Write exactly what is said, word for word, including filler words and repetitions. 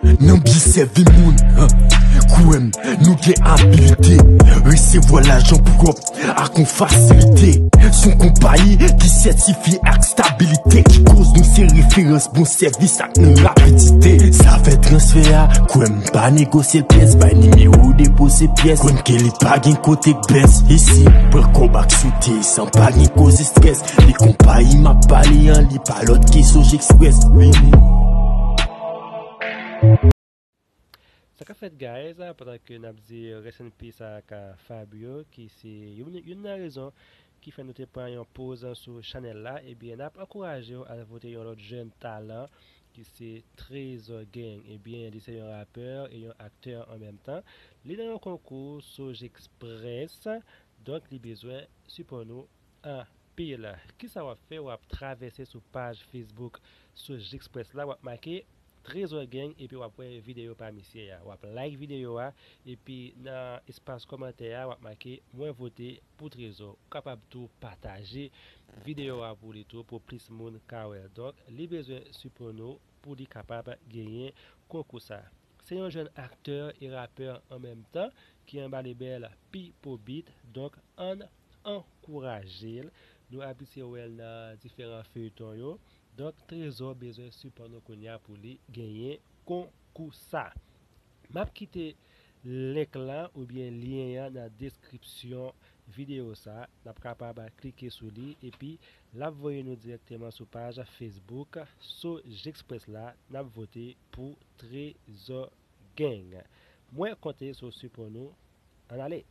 Nan byen sèvi moun, kwè m, nou gen abilite resevwa lajan pwòp ak yon fasilite. Se yon konpayi ki sètifye ak stabilite, ki koz nou se referans bon sèvis ak nan rapidite. Zafè transfè a, kwè m, pa negosye l pyès, bay nimewo depo se pyès. Kwè m ke li pa gen kote k bès. Isi, pran kòb ak sote san pa gen koze estrès. Li konpayi m ap pale an, li pa lòt ke Soj Express. Vini. Sa k ap fèt, guys, pandan ke n ap di rest in peace ak Fabio, ki se youn, youn nan rezon ki fè nou te pran yon poz sou chanèl la, ebyen, n ap ankouraje w al vote yon lòt jèn talan ki se Trezor Gang. Ebyen, li se yon rapè e yon aktè an menm tan. Li nan yon konkou Soj Express, donk li bezwen sipò nou anpil. Kisa w ap fè? W ap travèse sou paj Facebook Soj Express la, w ap make Trezor Gang, epi w ap wè videyo pa misye a. W ap like videyo a, epi nan espas kòmantè a, w ap make "Mwen vote pou Trezor." Ou kapab tou pataje videyo a pou li tou, pou plis moun ka wè l. Donk, li bezwen sipò nou pou li kapab genyen konkou sa. Se yon jèn aktè e rapè an menm tan ki anba lebèl Pipo Beat. Donk, ann ankouraje l. Nou abitye wè l nan diferan feyton yo. Donk, Trezor bezwen sipò nou kounye a pou li genyen konkou sa. M ap kite link lan oubyen lyen an nan deskripsyon videyo sa. N ap kapab klike sou li, epi l ap voye nou dirèkteman sou paj Facebook Soj Express la. N ap vote pou Trezor Gang. Mwen konte sou sipò nou. Ann ale!